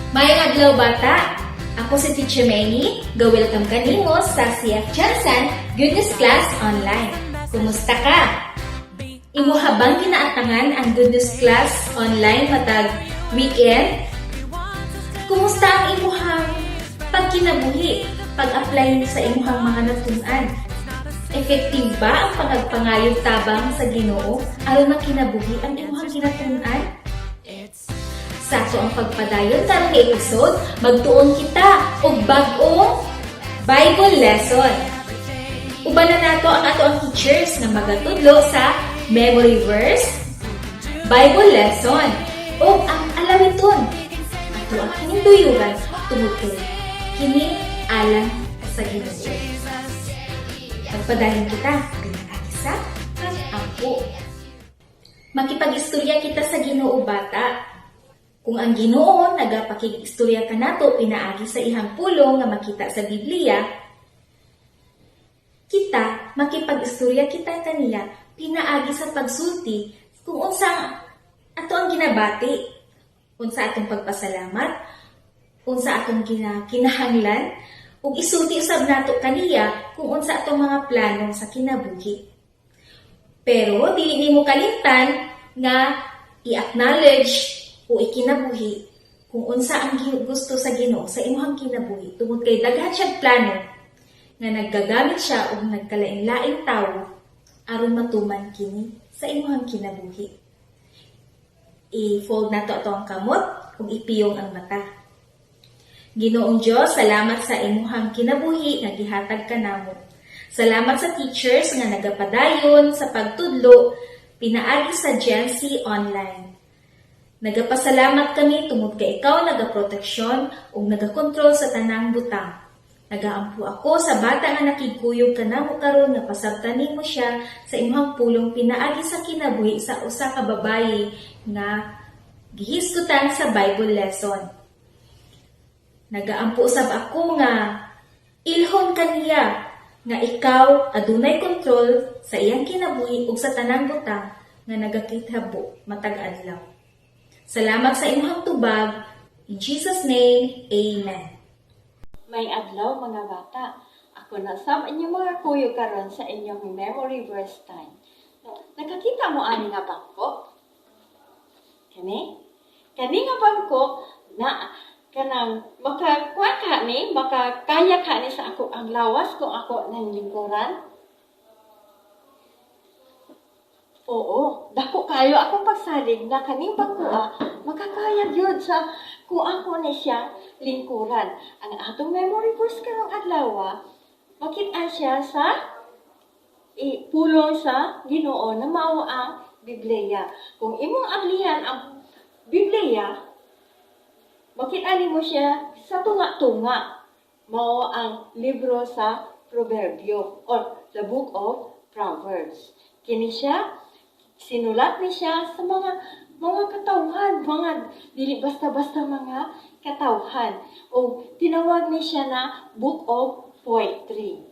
Maayong adlaw, bata. Ako si Teacher Manny. Ga-welcome kanimo sa CF Johnson Good News Class Online. Kumusta ka? Imuha bang ginaatangan ang Good News Class Online matag weekend? Kumusta ang imuhang pagkinabuhi, pag-apply sa imuhang mga natun-an? Effective ba ang pagpangayog tabang sa Ginoo aron makinabuhi ang imuhang ginatun-an? Sa ato ang pagpadayon karong episode, magtuon kita og bag-ong Bible lesson. Uban na nato ang ato ang teachers nga magatudlo sa memory verse, Bible lesson, ug ang alawiton. Ato ang kining duyugan tungod kay kini alang sa Ginoo. Pagpadayon kita pinaagi sa pag-ampo. Makipag-istorya kita sa Ginoo, bata. Kung ang Ginoo nagapakig-istorya kanato pinaagi sa iyang pulong nga makita sa Biblia, kita makipag-istorya kita kaniya pinaagi sa pagsulti kung unsa ang ato ang ginabati, unsa atong pagpasalamat, unsa atong kinahanglan, ug isulti usab nato kaniya kung unsa atong mga plano sa kinabuhi. Pero dili nimo kalimtan nga i-acknowledge o ikinabuhi kung unsa ang gusto sa Ginoo sa imong kinabuhi tungod kay daghan siyang plano nga naggagamit siya og nagkalain-laing tawo aron matuman kini sa imong kinabuhi. I-fold nato ato ang kamot ug ipiyong ang mata. Ginoong Dios, salamat sa imuhang kinabuhi nga gihatag kanamo. Salamat sa teachers nga nagapadayon sa pagtudlo pinaagi sa Gen C Online. Nagapasalamat kami tungod kay ikaw nagaproteksyon ug nagakontrol sa tanang butang. Nagaampo ako sa bata nga nakigkuyog kanamo karon nga pasabtan nimo siya sa imong pulong pinaagi sa kinabuhi sa usa ka babayi nga gihisgutan sa Bible lesson. Nagaampo usab ako nga ilhon kaniya nga ikaw adunay kontrol sa iyang kinabuhi ug sa tanang butang nga nagakitabo matag adlaw. Salamat sa imong tubag. In Jesus' name, Amen. Maayong adlaw, mga bata. Ako na sa inyong mga kuyog karon sa inyong memory verse time. So, nakakita mo ani nga bangko? Kani? Kani nga bangko na kanang makakuha ka ni, makakaya ka ni sa ako ang lawas kung ako nang lingkuran? Oo, dako kayo akong pagsalig na kaning bangkoa makakaya gyud sa kung ako ni siya lingkuran. Ang atong memory verse karong adlaw, makit-an siya sa pulong sa Ginoo na mao ang Biblia. Kung imong ablihan ang Biblia, makit-an nimo siya sa tunga-tunga. Mao ang libro sa Proverbio or the Book of Proverbs. Kini siya, sinulat ni siya sa mga katawhan, mga dili basta-basta mga katawhan. O tinawag ni siya na Book of Poetry.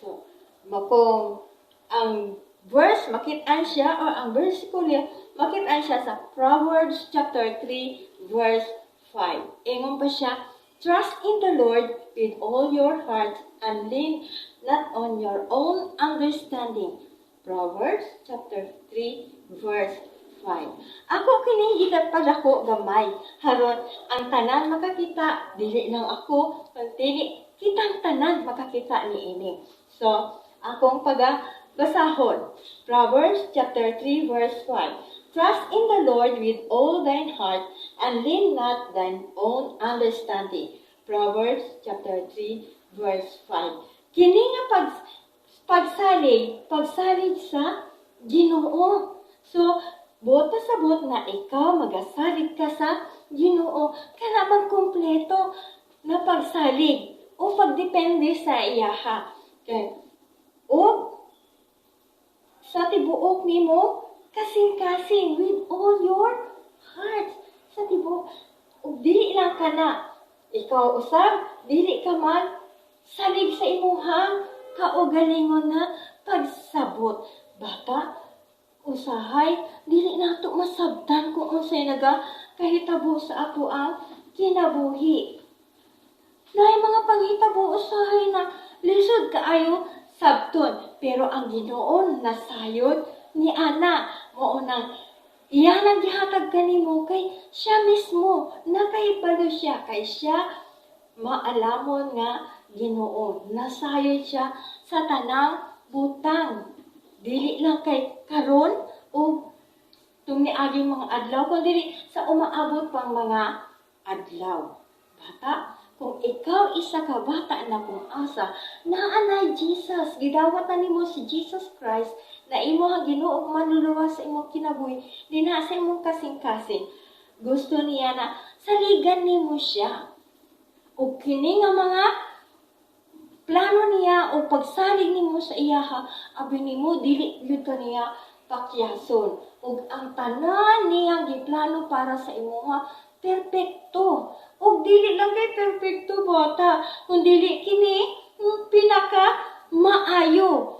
So, makong ang verse makit-an siya or ang versikulo makit-an siya sa Proverbs chapter 3 verse 5. Ingon pa siya, "Trust in the Lord with all your heart and lean not on your own understanding." Proverbs chapter 3 verse 5. Ako kini padako gamay haron ang tanan makakita, dili lang ako kundi kitang tanan makakita niini. So, akong paga basahon. Proverbs chapter 3 verse 5. "Trust in the Lord with all thine heart and lean not thine own understanding." Proverbs chapter 3 verse 5. Kini nga pagsalig sa Ginoo. So, buot pasabot na ikaw magasalig ka sa Ginoo kana man kumpleto na pagsalig o pagdepende sa iyaha. Kay o sa tibuok nimo kasing-kasing, with all your heart, sa tibuok, ug dili lang kana ikaw usab, dili ka mag salig sa imuhang kaugalingon na pagsabot, bata. Usahay, dili nato masabtan kung unsay naga kahitabo sa ato ang kinabuhi. Naay mga panghitabo usahay na lisod kaayo sabton, pero ang Ginoo nasayod ni ana. Mao nang iya nang gihatag kanimo kay siya mismo nakahibalo siya, kay siya maalamon nga Ginoo. Nasayod siya sa tanang butang. Dili lang kay karon o tungniaging mga adlaw, kundi sa umaabot pang mga adlaw. Bata, kung ikaw isa ka bata na kung asa, naa nay Jesus, gidawat na nimo si Jesus Christ na imo ang Ginoo ug manluluwas sa imong kinabuhi, dinha sa imong kasing-kasing. Gusto niya na saligan nimo siya. Ug kini nga mga plano niya o pagsalig nimo sa iyaha, abi nimo dili gyud ka niya pakyason. Ug ang tanan niyang giplano para sa imuha, perpekto. Ug dili lang kay perpekto, bata, kundi kini ang pinaka maayo.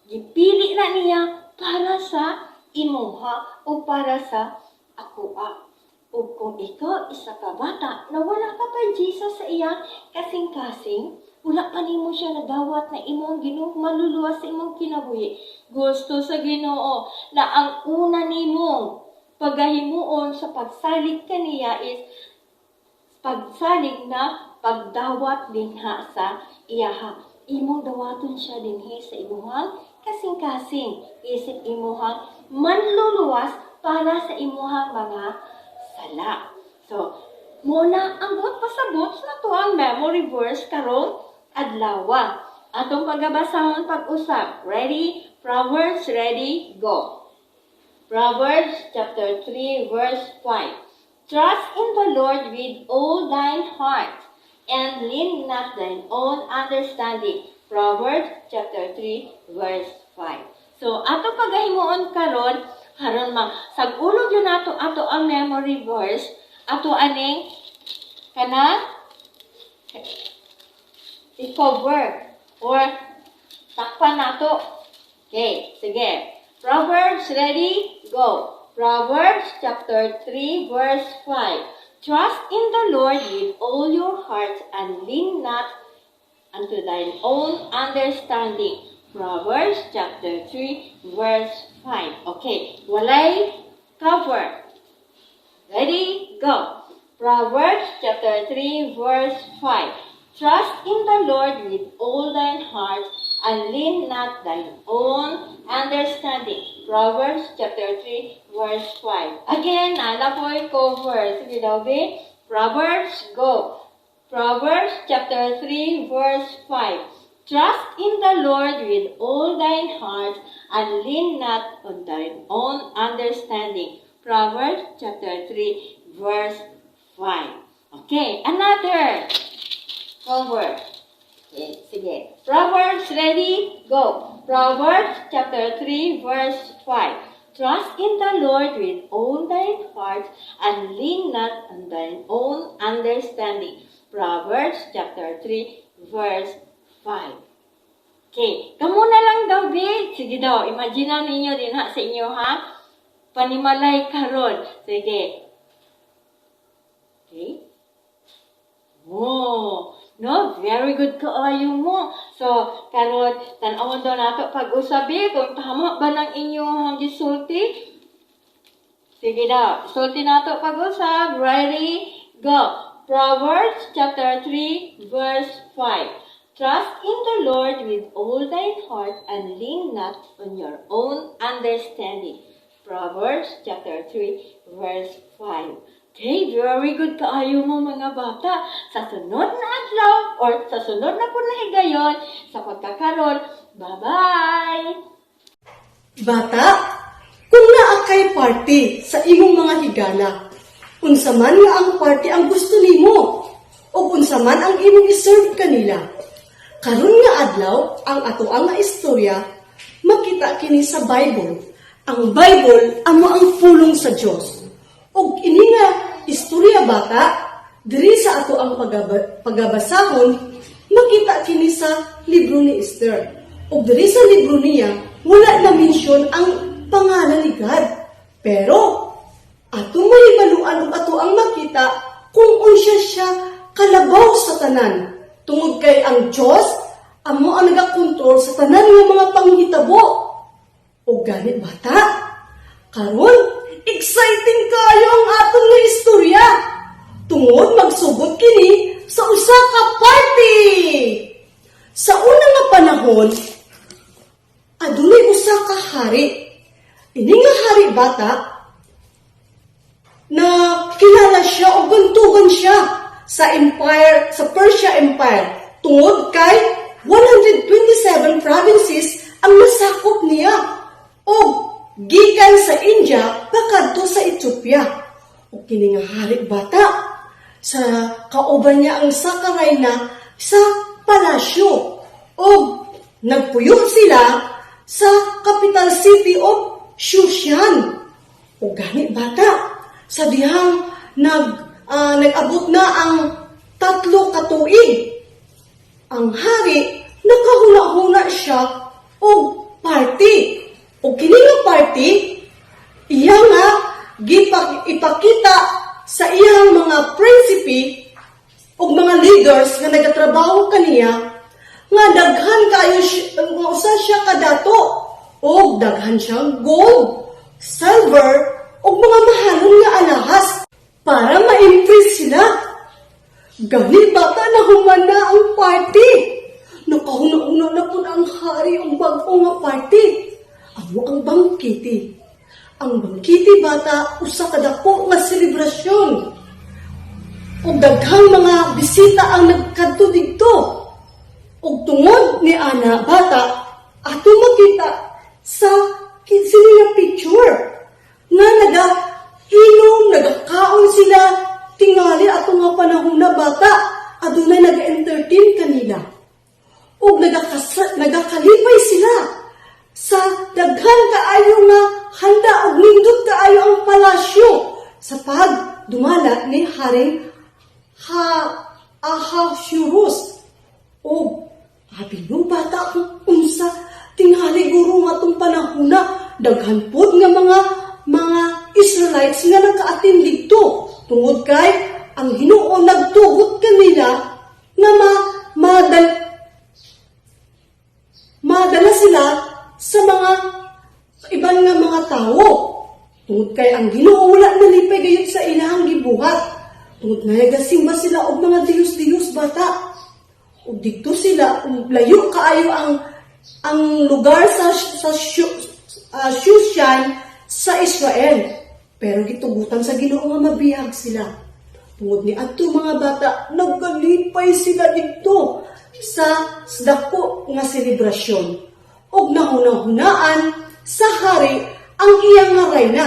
Gipili na niya para sa imuha o para sa akoa. Ug kung ikaw isa ka bata na wala ka pa Jesus sa iyang kasing-kasing, wala pa nimo siya nadawat na imong Ginoo manluluwas sa imong kinabuhi. Gusto sa Ginoo na ang una nimong pagahimuon sa pagsalig kaniya is pagsalig na pagdawat dinha sa iyaha. Imong dawaton siya dinhi sa imuhang kasing-kasing, isip imuhang manluluwas para sa imuhang mga sala. So, muna ang buot pasabot sa ato ang memory verse karong adlaw. Atong pagabasahon pag-usap. Ready? Proverbs, ready? Go. Proverbs chapter 3 verse 5. Trust in the Lord with all thine heart, and lean not thine own understanding. Proverbs chapter 3 verse 5. So, ato pagahimuon karon, haron ma sag-ulog yun nato ato ang memory verse, ato aning kana i-cover or takpan nato. Okay, sige. Proverbs, ready? Go. Proverbs chapter 3 verse 5. Trust in the Lord with all your heart and lean not unto thine own understanding. Proverbs chapter 3 verse 5. Okay, walay cover. Ready? Go. Proverbs chapter 3 verse 5. Trust in the Lord with all thine heart and lean not thine own understanding. Proverbs chapter 3 verse 5. Again, naa po'y cover. Sige daw, be. Proverbs, go. Proverbs chapter 3 verse 5. Trust in the Lord with all thine heart and lean not on thine own understanding. Proverbs chapter 3 verse 5. Okay, another cover. Okay, sige. Proverbs, ready? Go. Proverbs chapter 3 verse 5. Trust in the Lord with all thine heart and lean not on thine own understanding. Proverbs chapter 3 verse 5. Okay, kamo na lang daw, be. Sige daw, imagine ninyo din ha sa inyo ha. Panimalay karon. Sige. Okay. Oh, no, very good kaayo mo. So, karon tan-awon daw nato pag-usab kung tama ba nang inyong gisulti. Sige daw, sulti nato pag-usab. Ready? Go. Proverbs chapter 3 verse 5. Trust in the Lord with all thine heart and lean not on your own understanding. Proverbs chapter 3 verse 5. Okay, very good kaayo mo, mga bata. Sa sunod na adlaw or sa sunod na pud na higayon, sa pagkakaron, bye-bye! Bata, kung naa kay party sa imong mga higala, unsa man nga ang party ang gusto nimo, ug unsa man ang imong iserve kanila. Karon nga adlaw, ang ato ang nga istorya, makita kini sa Bible. Ang Bible amo ang pulong sa Dios. Ug ini nga istorya, bata, diri sa ato ang pagabasahon, makita kini sa libro ni Esther. Ug diri sa libro niya, wala na mention ang pangalan ni God. Pero ato mahibaluan ug ato ang makita kung unsa siya kalabaw sa tanan. Tungod kay ang Diyos amo ang nagakontrol sa tanan nga mga panghitabo. O ganit, bata, karon exciting kayo ang atong nga istorya. Tungod magsugod kini sa usa ka party. Sa una nga panahon, adunay usa ka hari. Ini nga hari, bata, na kilala siya o bantugan siya sa empire, sa Persia Empire, tungod kay 127 provinces ang nasakop niya o gikan sa India pakadto sa Ethiopia. O kini nga hari, bata, sa kauban niya ang usa ka rayna sa palasyo o nagpuyo sila sa capital city of Shushan. O gani, bata, sa dihang nag-abot na ang 3 ka tuig, ang hari nakahuna-huna siya og party. O kini nga party, iya nga ipakita sa iyang mga prinsipe ug mga leaders nga nagatrabaho kaniya nga daghan kayo nga usa siya kadato og daghan siyang gold, silver ug mga mahalon nga alahas para ma-impress sila. Gani, bata, nahuman na ang party. Nakahuna-huna na pud ang hari og bag-o nga party. Amo ang bangkete. Ang bangkete, bata, usa ka dako nga selebrasyon. Ug daghang mga bisita ang nagkadto didto. Ug tungod ni ana, bata, ato makita sa sini nga picture nga naga inom, nagakaon sila. Tingali ato nga panahon na, bata, adunay naga-entertain kanila. Ug nagakalipay sila sa daghan kaayo nga handa ug nindot kaayo ang palasyo sa pagdumala ni Haring Ahasuerus. O abi no, bata, kung unsa tingali guro nga atong panahona, daghan pod nga mga Israelites nga naka-attend didto tungod kay ang Ginoo nagtugot kanila nga madala sila sa mga iban nga mga tao. Tungod kay ang Ginoo wala nalipay gayud sa ilahang gibuhat. Tungod nga nagasimba sila og mga diyos-diyos, bata. Ug didto sila, ug layo kaayo ang lugar sa Shushan sa Israel. Pero gitugutan sa Ginoo nga mabihag sila. Tungod ni adto, mga bata, nagkalipay sila didto sa dako nga selebrasyon. Ug nahuna-hunaan sa hari ang iyang nga rayna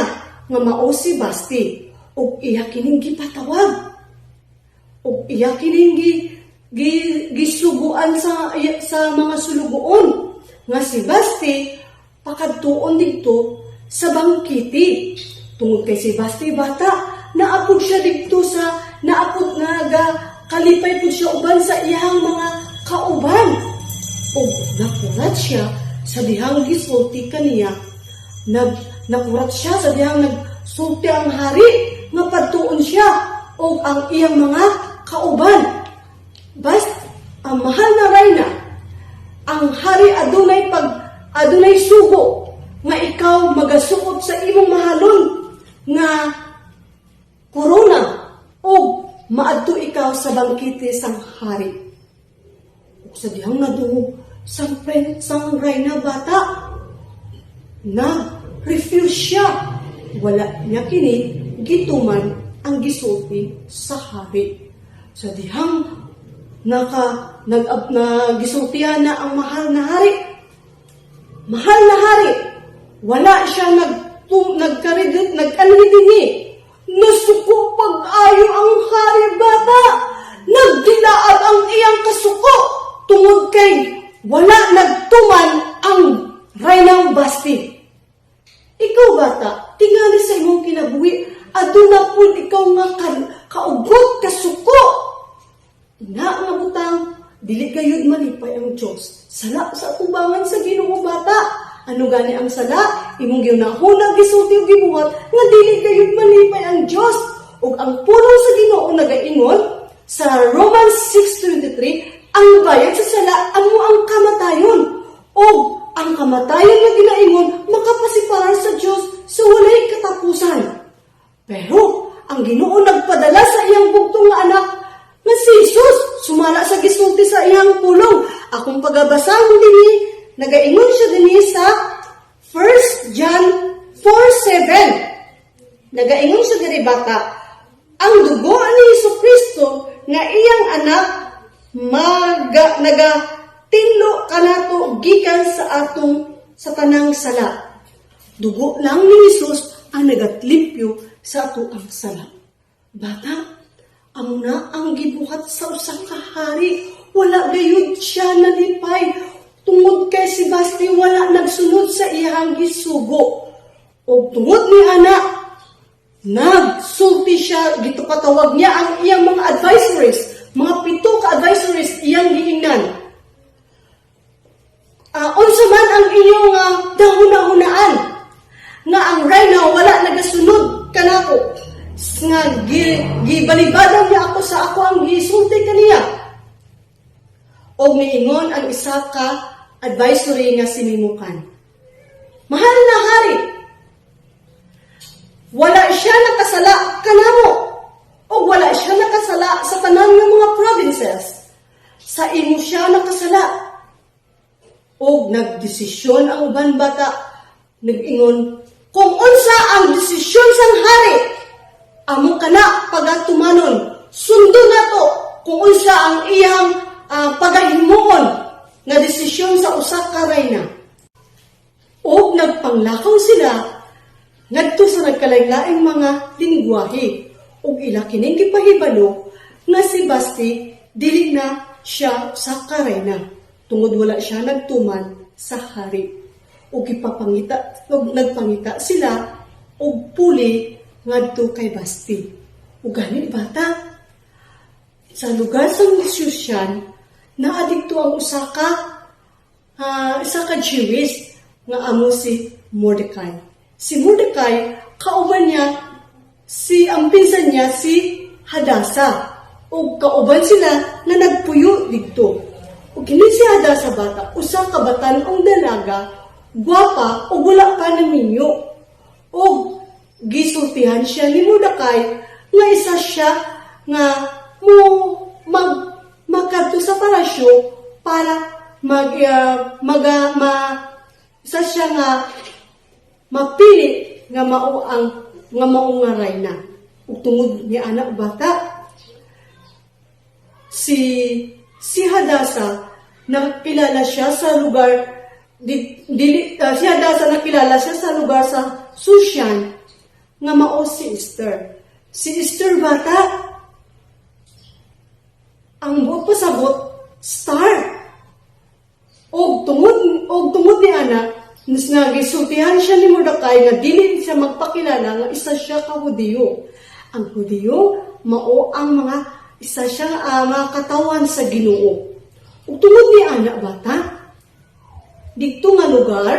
nga mao si Basti ug iya kining gipatawag ug iya kining gisuguan sa mga sulugoon nga si Basti pakadtuon didto sa bangkete. Tungod kay si Basti, bata, naapod siya didto sa naapod nga ga kalipay pud siya uban sa iyang mga kauban ug nakurat siya sa dihang gisulti kaniya. Nakurat siya sa dihang nagsulti ang hari nga padtuon siya ug ang iyang mga kauban. Bast ang mahal na rayna, ang hari adunay sugo nga ikaw magasuot sa imong mahalon nga korona ug maadto ikaw sa bangkete sang hari. Ug sa dihang nadungog sang rayna, bata, nag-refuse siya. Wala niya kini gituman ang gisulti sa hari. Sa dihang naka nag na gisultihan na ang mahal na hari. Mahal na hari, wala siya nagkaridot, nag-anhi dinhi. Nasuko pag-ayo ang hari, bata. Nagdilaab ang iyang kasuko tungod kay wala nagtuman ang Raynang Basti. Ikaw, bata, tingali sa imong kinabuhi, aduna pud ikaw nga kaugot, kasuko. Ina nga butang, dili gayud malipay ang Diyos. Sala sa atubangan sa Ginoo, bata. Ano gani ang sala? Imong gihunahuna, gisulti ug gibuhat nga dili gayud malipay ang Dios. Ug ang pulong sa Ginoo nagaingon sa Romans 6:23, ang bayad sa sala amo ang kamatayon. Ug ang kamatayon nga ginaingon makapasiparar sa Dios sa walay katapusan. Pero ang Ginoo nagpadala sa iyang bugtong nga anak nga si Jesus sumala sa gisulti sa iyang pulong. Akong pagabasahon dinhi, nagaingon siya dinhi sa 1 John 4:7. Nagaingon siya diri, bata, ang dugo ni Hesus Kristo nga iyang anak maga naga tinlo kanato gikan sa atong sa tanang sala. Dugo lang ni Jesus ang nagatlimpyo sa ato ang sala. Bata, amo na ang gibuhat sa usa ka hari. Wala gayud siya nalipay tungod kay si Basti wala nagsunod sa iyang gisugo. Og tungod ni ana, nagsulti siya, gitupatawag niya ang iyang mga advisories, mga pito ka advisories iyang giingnan. Unsa man ang inyong dahuna-hunaan nga ang reyna wala nagasunod kanako nga gibalibadan niya ako sa ako ang gisulti kaniya? Og niingon ang isa ka advisory nga si Memucan, "Mahal na hari, wala siya nakasala kanamo o wala siya nakasala sa tanan nga mga provinces. Sa imo siya nakasala." Og nagdesisyon ang uban, bata, nag-ingon, "Kung unsa ang desisyon sang hari, amo kana pagatumanon. Sundo nato kung unsa ang iyang pagahimuon nga desisyon sa usa ka reyna." Og nagpanglakaw sila ngadto sa nagkalain-laing mga lingwahe ug ila kining gipahibalo nga si Basti dili na siya sa karayna tungod wala siya nagtuman sa hari. Ug gipapangita ug nagpangita sila og puli ngadto kay Basti. Ug gani, bata, sa lugar sa Shushan, naa didto ang isa ka Jewish nga amo si Mordecai. Si Mordecai, kauban niya si ang pinsan niya si Hadasa. Ug kauban sila na nagpuyo didto. Ug kini si Hadasa, bata, usa ka batan-ong dalaga, gwapa ug wala pa naminyo. Ug gisultihan siya ni Mordecai nga isa siya nga mo mag makadto sa palasyo para mag maga ma isa siya nga mapili nga mao ang nga mao nga rayna. Ug tungod ni anak, bata, si si Hadasa nakilala siya sa lugar di, dili si Hadasa nakilala siya sa lugar sa Sushan nga mao si Esther. Si Esther, bata, ang buot pasabot, star. Og tungod ni ana nga gisultihan siya ni Mordecai nga dili siya magpakilala nga isa siya ka Hudiyo. Ang Hudiyo mao ang mga isa siya mga katawan sa Ginoo. Ug tungod ni ana, bata, didto nga lugar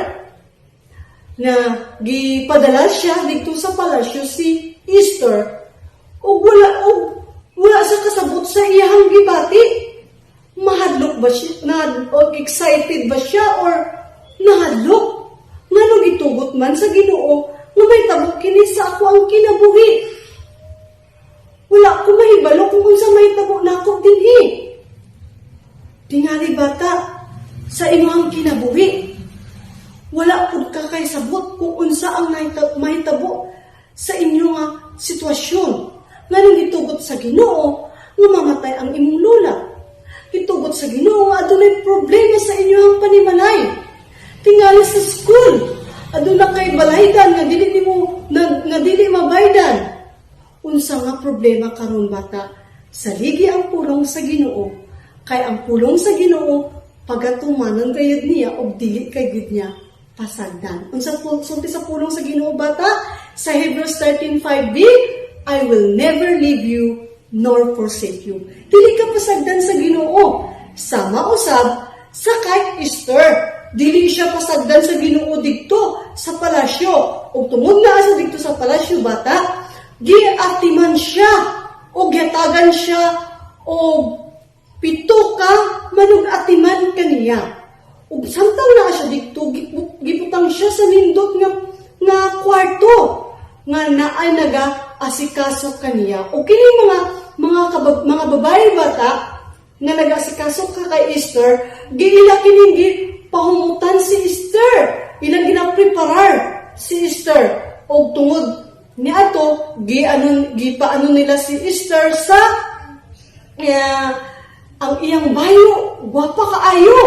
na gipadala siya didto sa palasyo si Esther ug wala sa kasabot sa iyang gibati. Mahadlok ba siya na o excited ba siya or nahadlok? Nganong gitugot man sa Ginoo nga mahitabo kini sa ako ang kinabuhi? Wala ko mahibalo kung unsa mahitabo nako dinhi. Tingali, bata, sa imong kinabuhi, wala pud ka kay sabot kung unsa ang mahitabo sa inyo nga sitwasyon. Nganong gitugot sa Ginoo nga mamatay ang imong lola? Gitugot sa Ginoo nga adunay problema sa inyong panimalay. Tingali sa school, aduna kay balaydan nga dili nimo nga dili mabaydan. Unsa nga problema karon, bata, saligi ang pulong sa Ginoo, kay ang pulong sa Ginoo pagatumanon gayud niya og dili kay gid niya pasagdan. Unsa sulti sa pulong sa Ginoo, bata? Sa Hebrews 13:5b, "I will never leave you nor forsake you." Dili ka pasagdan sa Ginoo. Sama usab sa kay Esther. dili siya pasagdan sa Ginoo didto sa palasyo. Ug tungod naa siya didto sa palasyo, bata, giatiman siya og gihatagan siya og pito ka manug-atiman kaniya. Ug samtang naa siya didto, gibutang siya sa nindot nga kwarto nga naay naga asikaso kaniya. Ug kini mga babae, bata, nga nag-asikaso ka kay Esther, giila kining gipahumutan si Esther. Ilang ginapreparar si Esther. Og tungod niadto, gianon gipaano nila si Esther sa ang iyang bayo, gwapa kaayo.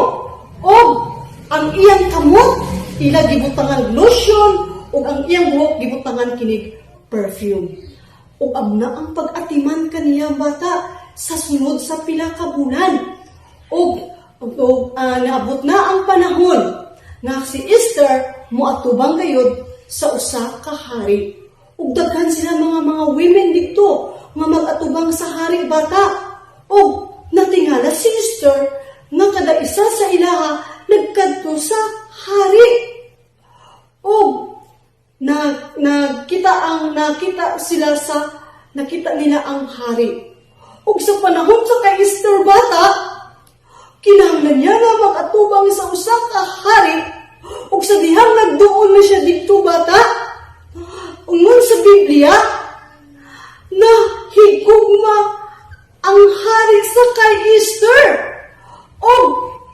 Og ang iyang kamot, ila gibutangan lotion, ug ang iyang buhok gibutangan kinig perfume. Ug amo na ang pag-atiman kaniya, bata, sa sunod sa pila ka bulan. Ug naabot na ang panahon nga si Esther moatubang gayud sa usa ka hari. Ug daghan sila mga women didto nga mag-atubang sa hari, bata. Ug natingala si Esther nga kada isa sa ilaha nagkadto sa hari. Ug na nakita ang nakita sila sa nakita nila ang hari. Ug sa panahon sa kay Esther, bata, kinahanglan niya nga mag-atubang sa usa ka hari. Ug sa dihang nagduol na siya didto, bata, ingon sa Biblia na higugma ang hari sa kay Esther. Og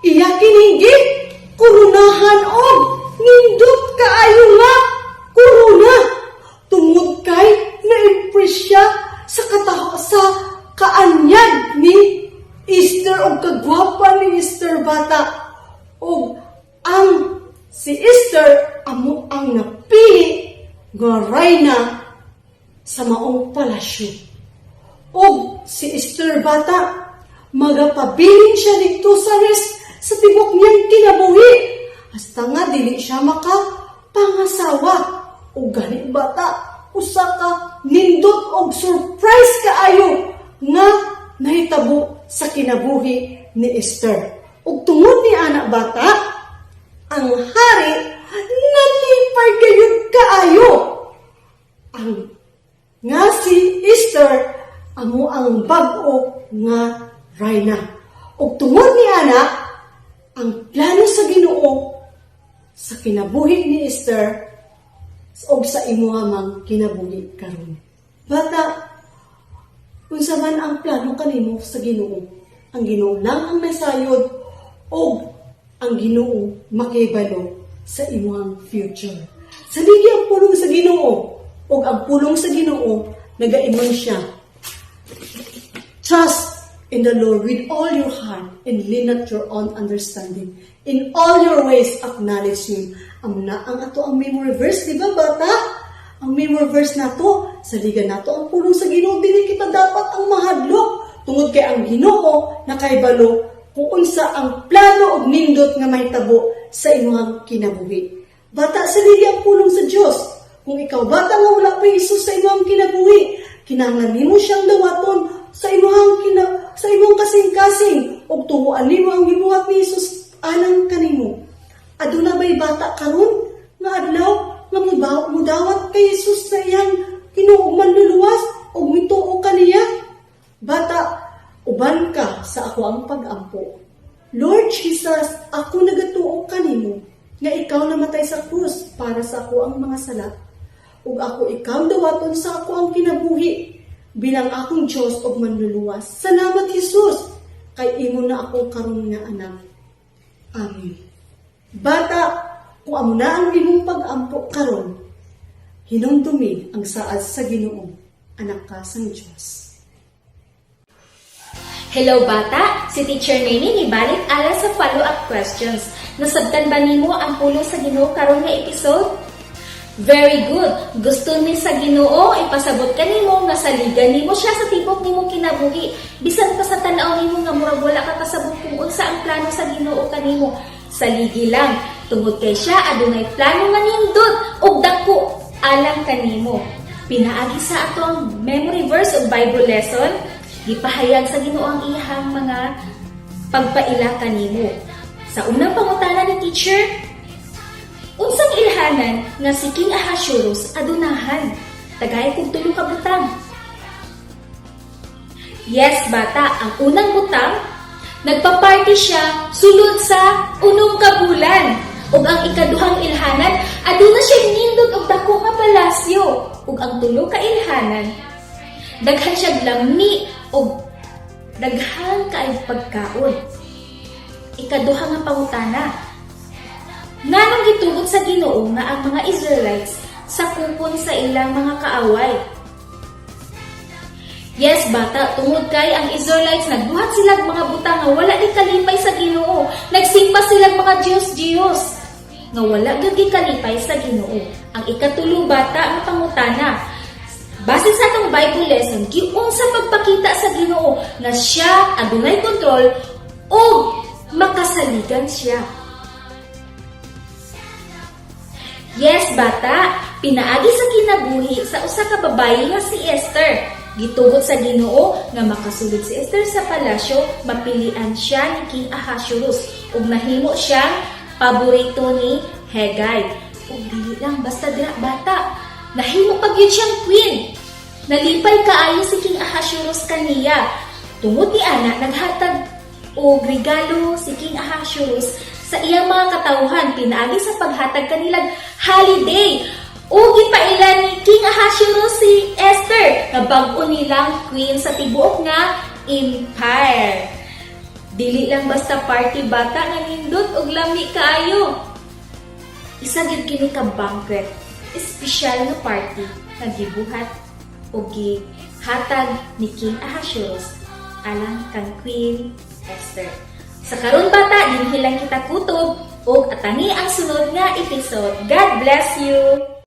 iya kining gikoronahan og nindot kaayo nga korona tungod kay na-impress siya sa kaanyag ni Esther og kagwapa ni Esther, bata. Og ang si Esther amo ang napili nga reyna sa maong palasyo. Og si Esther, bata, magapabilin siya didto sa rest sa tibok niyang kinabuhi. Hasta nga dili siya maka pangasawa. Og gani, bata, usa ka nindot og surprise kaayo nga nahitabo sa kinabuhi ni Esther. Ug tungod ni ana, bata, ang hari nalipay gayud kaayo. Ang nga si Esther amo ang bag-o nga reyna. Ug tungod ni ana, ang plano sa Ginoo sa kinabuhi ni Esther ug sa imuha mang kinabuhi karon. Bata, unsa man ang plano kanimo sa Ginoo, ang Ginoo lang ang nasayod ug ang Ginoo makibalo sa imuhang future. Saligi ang pulong sa Ginoo ug ang pulong sa Ginoo nagaingon siya: "Trust in the Lord with all your heart and lean not your own understanding. In all your ways acknowledge Him." Amo na ang ato ang memory verse, di ba, bata? Ang memory verse nato, saligan nato ang pulong sa Ginoo, dili kita dapat ang mahadlok tungod kay ang Ginoo nakaibalo kung unsa ang plano og nindot nga mahitabo sa imong kinabuhi. Bata, saligi ang pulong sa Dios. Kung ikaw, bata, nga wala pa Jesus sa imong kinabuhi, kinahanglan nimo siyang dawaton sa imong kasing-kasing ug tuohan nimo ang gibuhat ni Jesus alang kanimo. Aduna bay bata karon nga adlaw nga mudawat kay Jesus sa iyang Ginoo Manluluwas ug mituo kaniya? Bata, uban ka sa ako ang pag-ampo. Lord Jesus, ako nagatuo kanimo nga ikaw namatay sa krus para sa ako ang mga sala. Ug ako ikaw dawaton sa ako ang kinabuhi bilang akong Diyos ug Manluluwas. Salamat, Jesus, kay imo na ako karon nga anak. Amen. Bata, kung amo na ang imong pag-ampo karon, hinumdumi ang saad sa Ginoo, anak ka sang Diyos. Hello, bata, si Teacher Nene nibalik alang sa follow-up questions. Nasabtan ba nimo ang pulong sa Ginoo karon nga episode? Very good! Gusto ni sa Ginoo ipasabot kanimo nga saligan nimo siya sa tibok nimong kinabuhi. Bisan pa sa tan-aw nimo nga murag wala ka kasabot kung unsa ang plano sa Ginoo kanimo. Saligi lang tungod kay siya adunay plano nga nindot ug dako alang kanimo. Pinaagi sa atong memory verse ug Bible lesson, gipahayag sa Ginoo ang iyang mga pagpaila kanimo. Sa unang pangutana ni teacher, unsang ilhanan nga si King Ahasuerus adunahan? Tagay kog tulo ka butang. Yes, bata, ang unang butang, nagpa-party siya sulod sa 6 ka bulan. Ug ang ikaduhang ilhanan, aduna siya nindot og dako nga palasyo. Ug ang tulo ka ilhanan, daghan siya lami ug daghan kay pagkaon. Ikaduha nga pangutana. Nganong gitugot sa Ginoo nga ang mga Israelites sakupon sa ilang mga kaaway? Yes, bata, tungod kay ang Israelites nagbuhat silang mga butang nga wala gikalipay sa Ginoo. Nagsimba silang mga Diyos-Diyos nga wala gyud gikalipay sa Ginoo. Ang ikatulo, bata, nga pangutana. Base sa atong Bible lesson, giunsa pagpakita sa Ginoo nga siya adunay kontrol o makasaligan siya? Yes, bata, pinaagi sa kinabuhi sa usa ka babayi nga si Esther. Gitugot sa Ginoo nga makasulod si Esther sa palasyo, mapilian siya ni King Ahasuerus ug nahimo siyang paborito ni Hegay. Ug dili lang basta dira, bata, nahimo pa gyud siyang queen. Nalipay kaayo si King Ahasuerus kaniya. Tungod ni ana, naghatag og regalo si King Ahasuerus sa iyang mga katawhan pinaagi sa paghatag kanilang holiday. Ug gipaila ni King Ahasuerus si Esther nga bag-o nilang queen sa tibuok nga empire. Dili lang basta party, bata, nga nindot og lami kaayo. Isa gyud kini ka banquet, espesyal nga party nga gibuhat og gihatag ni King Ahasuerus alang kang Queen Esther. Sa karon, bata, dinhi lang kita kutob ug atangi ang sunod nga episode. God bless you!